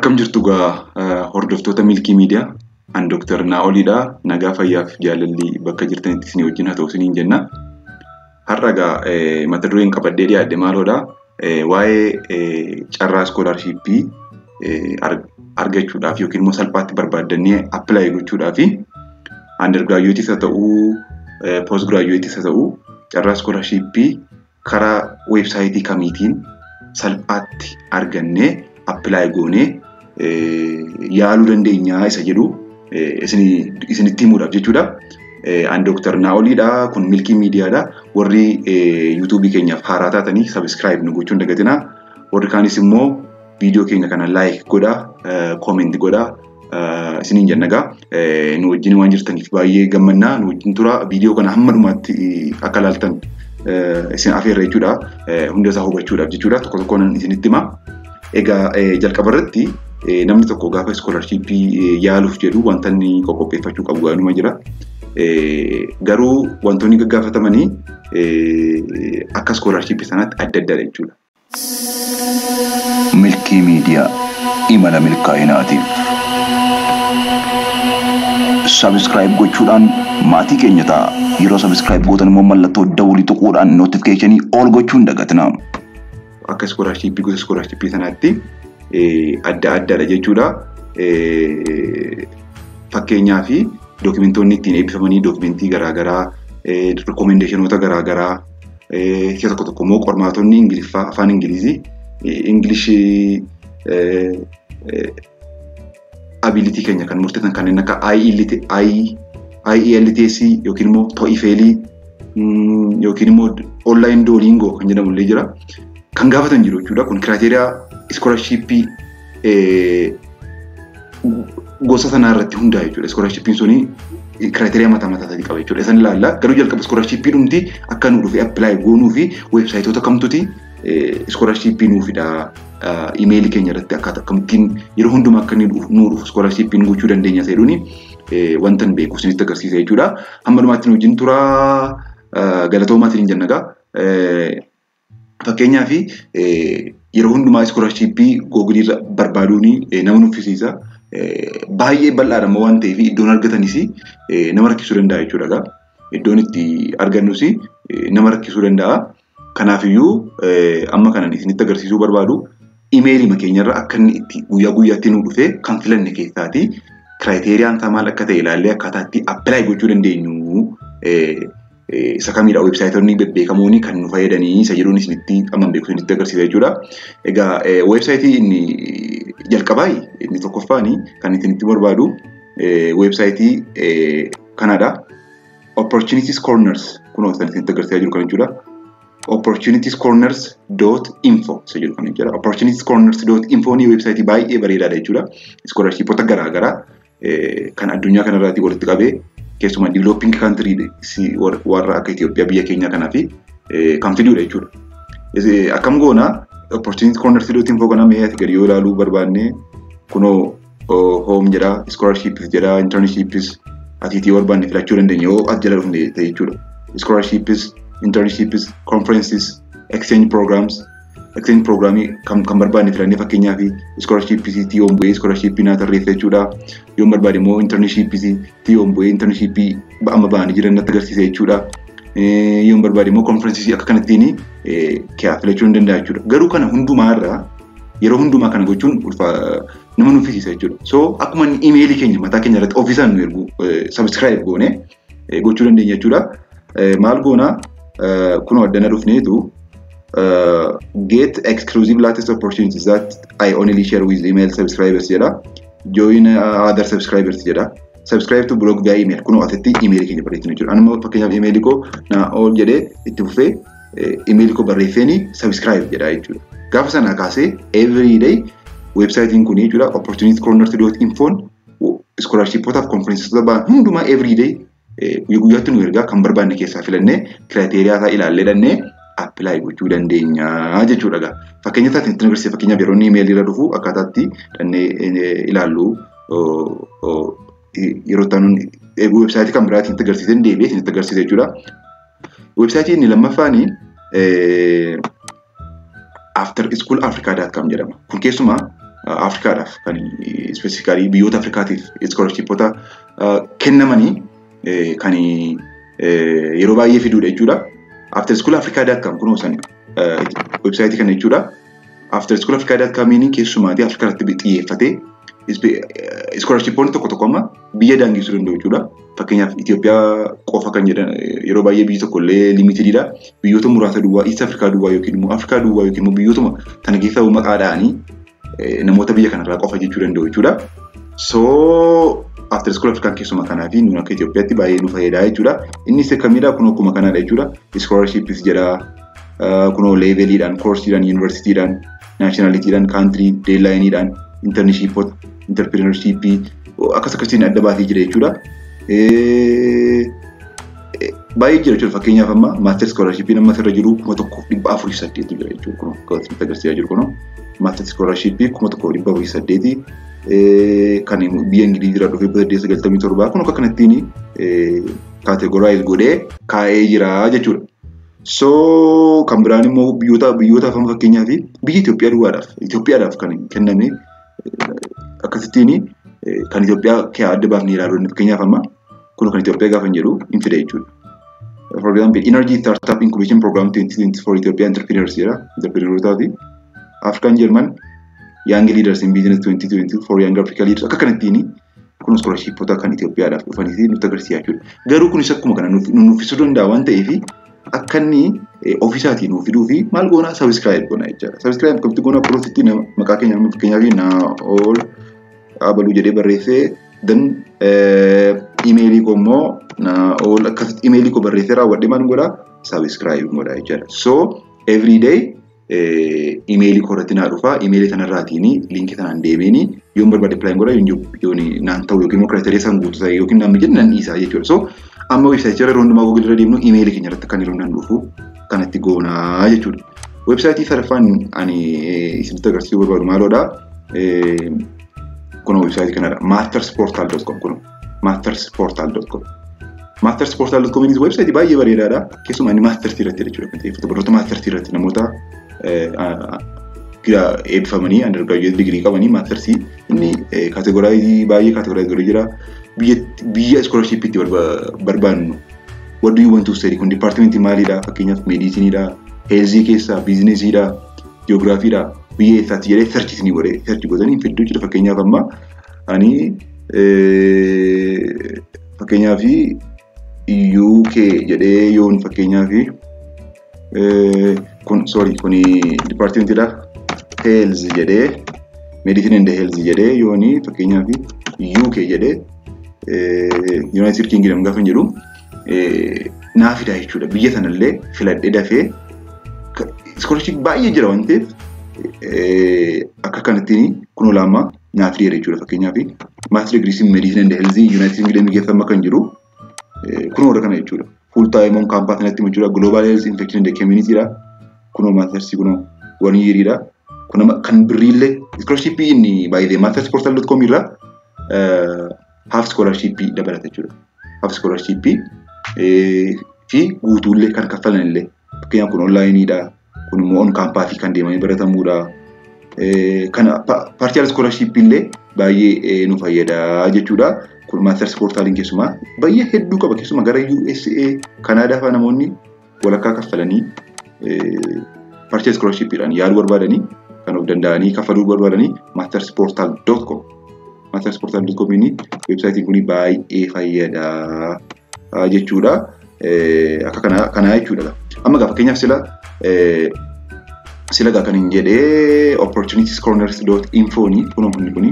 Akkam jirtu egaa hordoftoota Milkii Miidiyaa, an Dooktar Naa'oliidha. Nagaa fayyaaf jaalalli bakka jirtanitti isinii wajjin haa ta'u isiniin jenna. Har'a egaa mata dureen qabadhee dhiyaadhe maaloodha? Waa'ee carraa iskoolaarshiippii argachuudhaaf yookiin immoo salphaatti barbaaddannee apply gochuudhaaf undergraduateis haa ta'uu, postgraduateis haa ta'uu, carraa iskoolaarshiippii karaa weebsaayitii kamiitiin salphaatti argannee apply goonee yaaluu dandeenya isa jedhu isinitti himuudhaaf jechuudha. An Dooktar Naa'oliidha. Kun Milkii Miidiyaadha. Warri yuutuubii keenyaaf haaraa taatanii subscribe nu gochuu hin dagatinaa. Warri kaanis immoo viidiyoo keenya kana like godhaa, comment godhaa. Isiniin jenna egaa nu wajjin waan jirtaniif baay'ee gammannaa, nu wajjin tura. Viidiyoo kana hamma dhumaatti akka ilaaltan isin afeerra jechuudha. Hunda isaa hubachuudhaaf jechuudha. Tokko tokkoon isinitti hima. Egaa jalqaba irratti namni tokko gaafa iskoolaarshiippii yaaluuf jedhu wanta inni qoqqopheeffachuu qabu gaanuma jira. Garuu wantoonni gaggaafatamanii akka iskoolaarshiippii sanaatti adda addadha jechuudha. Milkii Miidiyaa, imala milkaa'inaatiif. Subscribe gochuudhaan maatii keenya ta'a. Yeroo subscribe gootan immoo mallattoo dawulii tuquudhaan notifiikeeshinii all gochuu hin dagatinaa. Akka iskoolaarshiippii gosa iskoolaarshiippii sanaatti adda addadha jechuudha. Fakkeenyaaf dookimentoonni ittiin eebbifamanii, dookimentii garaagaraa, rikoomendeeshinoota garaagaraa, si'a tokko tokko immoo qormaatonni Ingiliffaa, afaan Ingilizii, Ingilishii ability keenya kan murteessan kanneen akka IELTS yookiin immoo TOEFL yookiin immoo online Duolingo kan jedhamu illee jira. Kan gaafatan jiru jechuudha. Kun criteria iskoolaarshiippii gosa sanaa irratti hundaa'e jechuudha. Iskoolaarshiippiin suni criteria mataa mataa isaatii qaba jechuudha. Isan ilaalla. Garuu jalqaba iskoolaarshiippii dhumti akka nu dhufee apply goonuu fi weebsaayitoota kamtuti iskoolaarshiippii nuu fida, imeelii keenya irratti akkaataa akkamittiin yeroo hundumaa akka inni nuu dhufu iskoolaarshiippiin gochuu dandeenya jedhuuni wanta hin beeku isinitti agarsiisa jechuudha. Hamma dhumaatti nu wajjin turaa, galatoomaa hin jenna egaa. Fakkeenyaaf yeroo hundumaa iskoolaarshiippii googilii irra barbaaduun nama nuffisiisa. Baay'ee bal'aadha immoo waan ta'eef iddoon argatanis nama rakkisuu danda'a jechuudha. Iddoon itti argannus nama rakkisuu danda'a. Kanaafiyyuu amma kanan isinitti agarsiisuu barbaadu imeelii keenyarra akka inni itti guyyaa guyyaatti nu dhufee kan filanne keessaati kiraayiтерiyaan isaa maal akka ta'e ilaallee akkaataa itti apply gochuu dandeenyu isa kamidha, weebsaayitoonni bebbeekamoon kan nu fayyadanii isa jedhuun isinitti amma beeku isinitti agarsiisa jechuudha. Egaa weebsaayitii inni jalqabaa, inni tokkoffaan kan isinitti barbaadu weebsaayitii kanadha. Opportunities Corners, kunoo kan isinitti agarsiisaa jiru kan jechuudha. opportunitiescorners.info isa jedhu kan jechuudha. opportunitiescorners.info ni weebsaayitii baay'ee bareedaadha jechuudha. Iskoolarshiipota garaagaraa kan addunyaa kanarraatii walitti qabee keessumaa developing country warra akka Itoophiyaa biyya keenya kanaa fi kan fidudha jechuudha. Akkam goona opportunitiescorners.info kana mee ati gadi yoo ilaaluu barbaanne, kunoo home jedha, scholarships jedha, internships, atiitii barbaanne filachuu dandeenya yoo as jala dhufne ta'e jechuudha. Scholarships, internships, conferences, exchange programs, exchange programii kan barbaanne filannee, fakkeenyaaf scholarships yoon bu'ee scholarshipii naa tarreessa jechuudha. Yoon barbaade immoo internships yoon bu'ee internshipii amma ba'anii jiran natti agarsiisa jechuudha. Yoon barbaade immoo conferences, akka kanattiin filachuu ni danda'a jechuudha. Garuu kana hundumaarraa yeroo hundumaa kana gochuun nama nuffisiisa jechuudha. So akkuma inni imeelii keenya mataa keenya irratti ofiisaan nu ergu subscribe goone gochuu dandeenya jechuudha. Maal goona? Kunoo addana dhufneetu "Get exclusive latest opportunities that I only share with email subscribers" jedha. "Join other subscribers" jedha. "Subscribe to blog via email." Kunoo asitti imeelii keenya barreessinu jechuudha. Anuma fakkeenyaaf imeelii koo Naa'ol jedhee itti fufee imeelii koo barreesseen subscribe jedha jechuudha. Gaafa sanaa kaasee every day weebsaayitiin kun jechuudha, opportunitiescorners.infoon iskoolaarshiippootaaf konferensiisota ba'an hundumaa every day guyyaa guyyaatti nu ergaa, kan barbaanne keessaa filannee criteria isaa ilaallee dhannee apply gochuu dandeenya jechuudha egaa. Fakkeenya isaatiin itti agarsiisa, fakkeenyaaf yeroo inni imeelii irra dhufu akkaataatti dhannee ilaallu yeroo itti aanu weebsaayitii kan biraatiin itti agarsiiseen deebi'ee isinitti agarsiisa jechuudha. Weebsaayitii inni lammaffaani afterschoolafrica.com jedhama. Kun keessumaa Afrikaadhaaf kan specifically biyyoota Afrikaatiif scholarshipota kennamanii kan yeroo baay'ee fiduudha jechuudha. Afterschoolafrica.com kunoo san websaayitii kana jechuudha. Afterschoolafrica.com keessumaatii Afrikaa irratti xiyyeeffatee scholarshipoonni tokko tokko amma biyya daangessuu danda'u jechuudha. Fakkeenyaaf, Itoophiyaa qofa kan jedhan yeroo baay'ee biyyi tokko illee limitedidha. Biyyoota muraasa duwwaa, East Afrikaa duwwaa yookiin immoo Afrikaa duwwaa yookiin immoo biyyootuma tana keessaa maqaa dha'anii namoota biyya kanarraa qofa jechuu danda'u jechuudha. So After School Afrikaan keessumaa kanaa fi nuun akka Itoophiyaatti baay'ee nu fayyadaa jechuudha. Innis akkamidha? Kun akkuma kanaadha jechuudha. Scholarships jedha. Kunoo leveliidhaan, courseiidhaan, yuunivarsiitiidhaan, nationalitydhaan, country, deadlineiidhaan, internshipota, entrepreneurshipii akkas akkasiin adda baasee jira jechuudha. Baay'ee jira jechuudha. Fakkeenyaaf, amma master scholarshipiin amma asirra jiru 1408tu jira jechuudha. Kun akka asirratti agarsiisaa jiru kunoo master scholarshipii 1408 kan biyya Ingilizii irraa dhufee 897 kun akka kanattiin categorize godhee kaa'ee jira jechuudha. So kan biraan immoo biyyoota afaan, fakkeenyaaf biyya Itoophiyaa duwwaadhaaf, Itoophiyaadhaaf kan kenname akkasittiin kan Itoophiyaa kee adda baafnee ilaaluu. Fakkeenyaaf, amma kun kan Itoophiyaa gaafa jedhu hin fida jechuudha. For example, Energy Startup Incubation Program 2024 Ethiopia Entrepreneurs jedha. Entrepreneurootaati. African German Young Leaders in Business 2022 for Young Africa Leaders akka kanattiin kun scholarshipota kan Itoophiyaadhaaf dhufanii nutti agarsiisaa jechuudha. Garuu kunis akkuma kana nu nuffisuu danda'a waan ta'eef, akka inni ofiisaatii nuuf fiduu fi maal goonaa? Subscribe goonaa jechaadha. Subscribe akkamitti goonaa? Piroofitti maqaa keenya, fakkeenyaaf Naa'ol Abaluu jedhee barreessee, then imeelii koo immoo Naa'ol, akkasitti imeelii koo barreessee raawwadhee maal godhaa? Subscribe godhaa jechaadha. So every day imeelii koo irratti naa dhufa. Imeelii kanarraatiin linkii kanaan deemeeni yoon barbaade apply godha, yoon naan ta'u yookiin immoo criteria isaan guutuu ta'e yookiin naan mijanne nan dhiisa jechuudha. So amma weebsaayitii irra yeroo hundumaa Google irra deemnu imeelii keenya irratti kan yeroo naan dhufu kanatti goonaa jechuudha. Weebsaayitii sadaffaan ani isinitti agarsiisuu barbaadu maaloodha? Kun weebsaayitii kanadha. Mastersportal.com, kun mastersportal.com. Mastersportal.com innis weebsaayitii baay'ee bareedaadha. Keessumaa inni maastersii irratti jechuudha kan xiyyeeffatu. Barnoota maastersii irratti namoota eebbifamanii undergraduate degree qabanii maastersii inni categorize, baay'ee categorize godhee jira. Biyya scholarshipiitti barbaannu. What do you want to study? Kun departmentii maaliidha? Fakkeenyaaf medicineiidha, healthii keessaa, businessiidha, jiyoogiraafiidha, biyya eessaatti jedhee search isinii godhee search godhanii fidduu jira. Fakkeenyaaf, amma ani fakkeenyaaf UK jedhee yoon fakkeenyaaf kun, sorry, kuni departmentiidha, health jedhee, medicine and health jedhee yooni fakkeenyaaf UK jedhee United Kingdom gaafa jedhu naa fida jechuudha. Biyya sanallee filadhee dafee scholarship baay'ee jira waan ta'eef akka kanattiin kun olaanaa naa fideera jechuudha. Fakkeenyaaf, master degree medicine and health United Kingdom keessa amma kan jiru kun warra kana jechuudha. Full time on campus natti jechuudha. Global health infection and community dha. Kunoo masters kunoo one year dha. Kun kan birriillee scholarship inni baay'ee mastersportal.com irraa half scholarship dabalata jechuudha. Half scholarship fi guutuullee kan kaffalan illee, fakkeenyaaf kun onlineiidha. Kun immoo on campus kan deemanii baratamudha. Kana partial scholarship illee baay'ee nu fayyada jechuudha. Kun masters portaliin keessumaa baay'ee hedduu qaba. Keessumaa gara USA, Kanaadaa fa'aa namoonni walakkaa kaffalanii partial scholarshipiidhaan yaaluu barbaadanii, kan of danda'anii kaffaluu barbaadanii, mastersportal.com, mastersportal.com weebsaayitiin kun baay'ee fayyada jechuudha. Akka kanaa jechuudha. Amma gaa fakkeenyaaf sila gaa kan hin jedhee opportunitiescorners.info ni kunoo inni kuni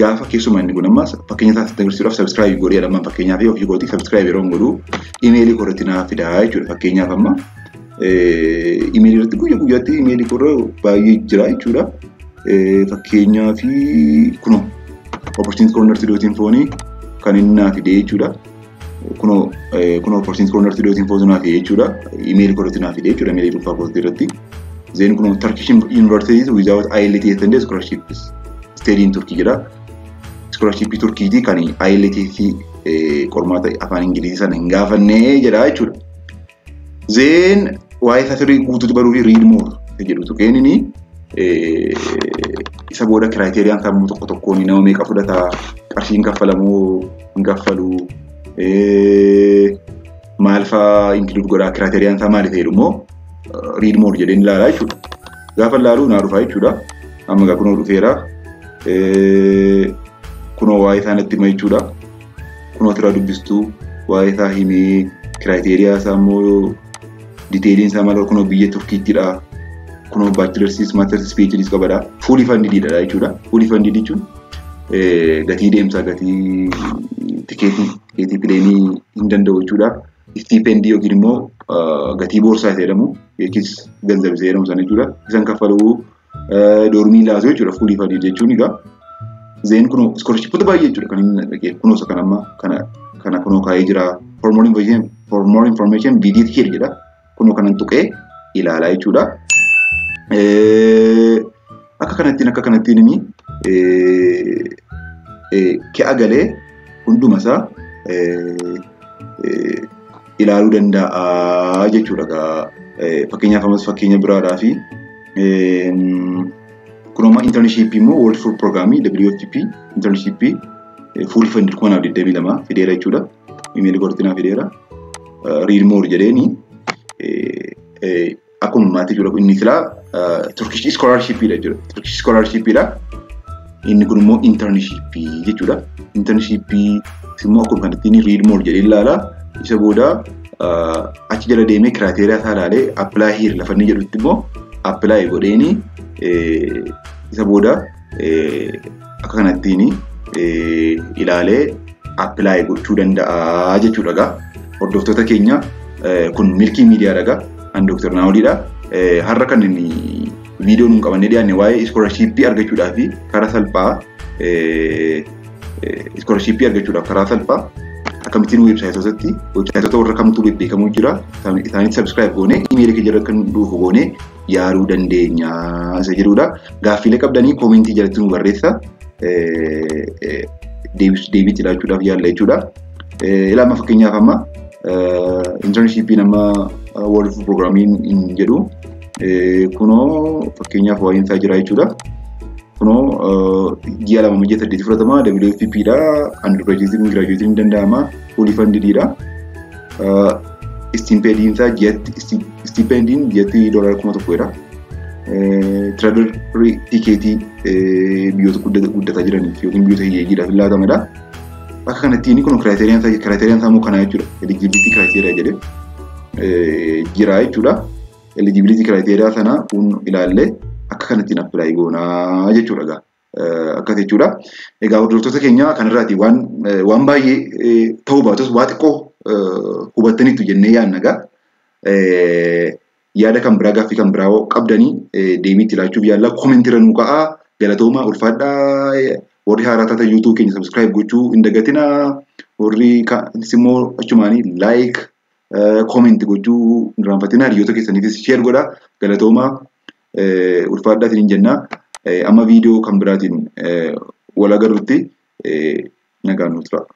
gaafa keessumaa inni kun amma fakkeenya isaa agarsiisuudhaaf subscribe godhee jedhama. Fakkeenyaaf, ofii kootii subscribe yeroo godhu imeelii koo irratti naa fidaa jechuudha. Fakkeenyaaf, amma imeelii irratti guyyaa guyyaatti imeelii koo irra baay'ee jira jechuudha. Fakkeenyaaf, kunoo opportunitiescorners.info kan inni naa fidee jechuudha. Kunoo opportunitiescorners.info naa fidee jechuudha. Imeelii koo irratti naa fidee jechuudha, imeelii dhuunfaa kootii irratti. Then kunoo Turkish Universities without IELTS and scholarships study in Turkey jedha. Scholarshipii Turkiitii kan IELTS, qormaata afaan Ingilizii sana hin gaafanne jedha jechuudha. Then waa'ee isaa sirrii guutuutti baruu fi read more jedhutu kennini. Isa booda criteriaan isaa tokko tokkoon nama meeqa fudhata, qarshiin kaffalamoo hin kaffalu, maal fa'aa include godhaa, criteriaan isaa maali ta'e immoo read more jedheen ilaalaa jechuudha. Gaafa ilaalu naa dhufa jechuudha. Amma egaa kunoo dhufeera. Kunoo waa'ee isaa natti hima jechuudha. Kunoo asirraa dubbistuu waa'ee isaa himee criteria isaa immoo detailiin isaa maal, kunoo biyya Turkiittidha. Kunoo bachelorsiis, mastersiis, PhDs qabadha. Fully fundedidha jechuudha. Fully funded jechuun gatii deemsaa, gatii tikeetii planeii hin danda'u jechuudha. Stipendii yookiin immoo gatii boorsaa isa jedhamu yookiis ganzab isa jedhamu sana jechuudha. Isan kaffaluu, dormii laatu jechuudha. Fully funded jechuun egaa. Then kunoo scholarshipota baay'ee jechuudha kan inni dhaqee kunoo isa kan amma kana kunoo kaa'ee jira. For more information visit here jedha. Kunoo kanan tuqee ilaalaa jechuudha. Akka kanattiin inni ke'a galee hunduma isaa ilaaluu danda'a jechuudha. Fakkeenyaaf ammas fakkeenya biraadhaa fi kun amma internshipii immoo World Food Programmii, WFP internshipii fully funded 2022 fideera jechuudha. Imeelii gortinaa fideera. Read more jedheeni akkuma maatii jechuudha. Inni silaa Turkish scholarshipiidha jechuudha. Turkish scholarshipiidha. Inni kun immoo internshipii jechuudha. Internshipii immoo akkuma kanatti inni read more jedhee ilaala. Isa booda achi jala deemee criteria isaa ilaalee apply here lafa inni jedhutti immoo apply godheeni isa booda akka kanattiin ilaalee apply gochuu danda'a jechuudha gaa. Hordoftoota keenya, kun Milkii Miidiyaadha gaa. An Dooktar Naawoliidha. Har'a kan inni viidiyoo nuun qabannee dhiyaanne waa'ee scholarshipii argachuudhaa fi karaa salphaa, scholarshipii argachuudhaaf karaa salphaa akkamittiin websiteota warra kamtu bebbeekamuu jira, isaanitti subscribe goonee imeelii keenya irra kan dhufu goonee yaaduu dandeenya isa jedhudha. Gaaffiilee qabdanii commentii jalatti nu barreessa. Deebiitti laachuudhaaf yaalla jechuudha. Ilaama, fakkeenyaaf amma internshipiin amma World Food Programmiin hin jedhu kunoo fakkeenyaaf waa'een isaa jira jechuudha. Kunoo ji'a 2 ji'a 8 fudhatama, WFP dha, undergraduate, graduate ni danda'ama, fully funded dha. Stipendiin isaa ji'atti, stipendiin ji'atti $1,000dha. Travel tikeetii biyyoota guddataa jiraniif yookiin biyyoota hiyyeeyyiidhaaf laatamadha. Akka kanattiin kun criteriaan isaa immoo kanaa jechuudha. Eligibility criteria jedhee jira jechuudha. Eligibility criteria sana kun ilaallee akka kanattiin apply goonaa jechuudha egaa. Akkas jechuudha. Egaa hordoftoota keenya, kanarraati waan baay'ee ta'uu baatus waa xiqqoo hubattaniitu jennee yaadna egaa. Yaada kan biraa, gaaffii kan biraa qabdanii deebii itti laachuuf yaalla. Commentiirra nuu ka'aa. Galatooma, ulfaadhaa. Warri haaraa taatan YouTube keenya subscribe gochuu hin dagatinaa. Warri kaanis immoo achumaanii like, comment gochuu hin irraanfatinaa. Hiriyoota keessaniifis share godhaa. Galatooma, ulfaadhaa isiniin jenna. Amma viidiyoo kan biraatiin wal agarrutti nagaan nuuf tura.